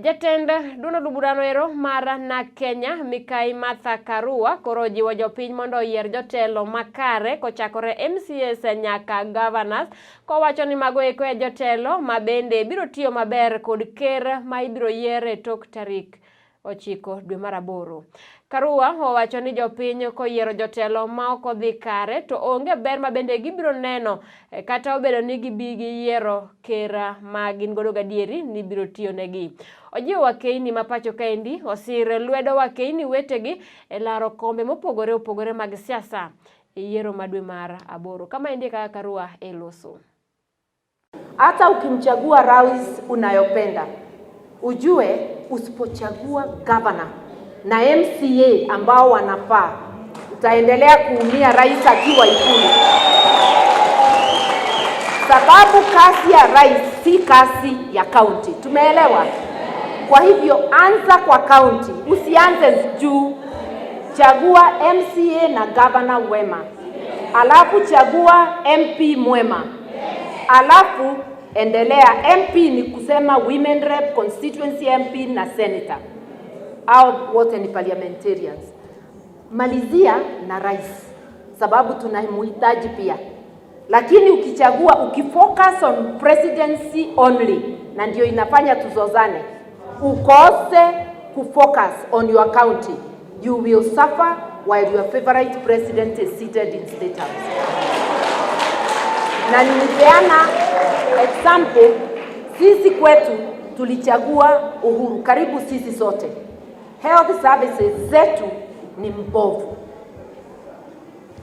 Jatend duond od burano ero mar NARC Kenya, Mikai Martha Karua, koro ojiwo jopiny mondo oyier jotelo makare kochakore MCAs nyaka governors, kowacho ni mago eko e jotelo ma bende biro tiyo maber kod ker ma ibiro yier e tok tarik 9 dwe mar aboro. Karua owacho ni jopiny koyiero jotelo ma ok odhi kare to onge ber ma bende gibiro neno kata obedo ni gibi giyiero ker ma gin godo gadieri ni biro tiyo negi. Ojiwo wakeini ma pacho kaendi osir lwedo wakeini wetegi e laro kombe mopogore opogore mag siasa e yiero ma dwe mar aboro. Kama endi e kaka Karua e loso. Hata ukimchagua rais unayopenda, ujue usipochagua governor na MCA ambao wanafaa, utaendelea kuumia rais akiwa Ikulu. Sababu kazi ya rais si kazi ya county. Tumeelewa? Kwa hivyo anza kwa county, usianze juu. Chagua MCA na governor wema, alafu chagua MP mwema, alafu endelea. MP ni kusema women rep, constituency MP na senator, au wote ni parliamentarians. Malizia na rais, sababu tunamhitaji pia. Lakini ukichagua, ukifocus on presidency only, na ndio inafanya tuzozane, ukose kufocus on your county, you will suffer while your favorite president is seated in State House. Na nilipeana example, sisi kwetu tulichagua Uhuru, karibu sisi sote. Health services zetu ni mbovu.